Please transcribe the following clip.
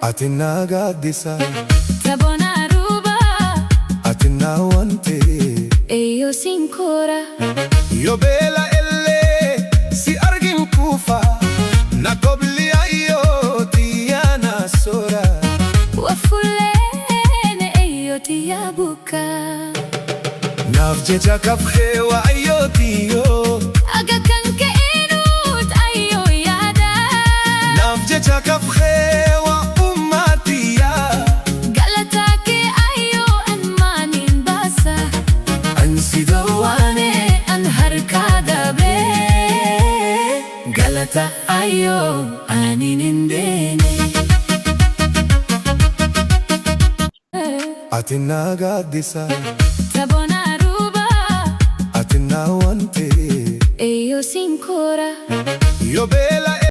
Ati naa gaaddisa. Taboona Aruba. Ati naa wante. Eeyyoo siin koora. Yoo beela illee si argin kuufa. Na kobli ayyoo tiyyaa na soora. Wafuleen eeyyoo tiyyaa buka. Naaf jecha kafxee waa ayyoo tiyyoo. Aga kan ka'eenuut ayyoo yaada. Naaf jecha kafxee waa ummaatiyaa. Galataa kee ayyoo an maaniin baasa. An si Dawwaane an harkaa dabee. Galata ayyoo aniin hin deene. Ati naa gaaddisa. Taboona Aruba. Ati naa wante. Eeyyoo siin koora. Yoo beela.